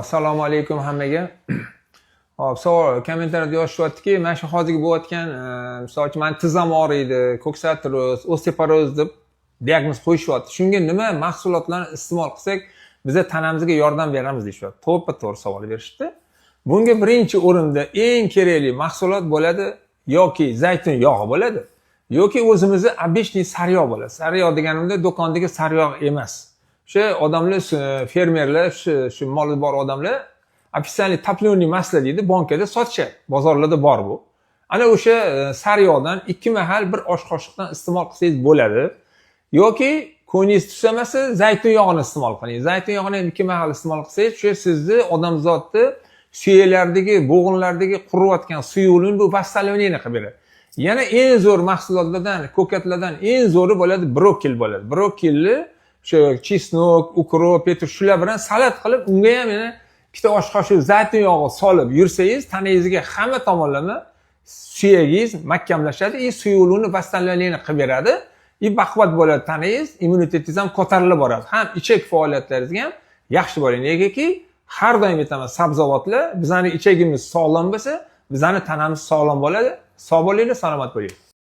Assalomu alaykum hammaga. Hop, savol kommentariyada yozishyaptiki, mana shu hozirgi bo'layotgan, misol uchun, mani tizzam og'riydi, koksartroz, osteoporoz deb diagnoz qo'yishyapti. Shunga nima mahsulotlarni iste'mol qilsak, biza tanamizga yordam beramiz deyishyapti. To'ppa to'g'ri savol berishibdi. Bunga birinchi o'rinda eng kerakli mahsulot bo'ladi yoki zaytun yog'i bo'ladi, yoki o'zimizni обычный sariyog' bo'ladi. Sariyog' deganimda do'kondagi sariyog' emas. O'sha odamlar, fermerlar, shu moli bor odamlar официальный топленый масло deydi, bankada sotishadi. Bozorlarda bor bu. Ana o'sha sariyog'dan ikki mahal bir osh qoshiqdan iste'mol qilsangiz bo'ladi. Yoki ko'nglingiz tusamasa, zaytun yog'ini iste'mol qiling. Zaytun yog'ini ham ikki mahal iste'mol qilsangiz, o'sha sizni odamzodni suyaklardagi, bo'g'inlardagi quriyotgan suyuqlikni bu восстановление qilib beradi. Yana eng zo'r mahsulotlardan, ko'katlardan eng zo'ri bo'ladi, brokoli bo'ladi. Brokolni o'sha чеснок, укроп, петруш shular bilan salat qilib, unga ham yana ikkita osh qoshiq zaytun yog'i solib yursangiz, tanangizga hamma tomonlama suyagingiz mahkamlashadi и suyuqlikni восстановление qilib beradi. И baquvvat bo'ladi tanangiz, immunitetingiz ham ko'tarilib boradi. Ham ichak faoliyatlaringizga ham yaxshi bo'ladi. Negaki, har doim aytaman, sabzavotlar bizani ichagimiz sog'lom bo'lsa, bizani tanamiz sog'lom bo'ladi. Sog' bo'linglar, salomat bo'linglar.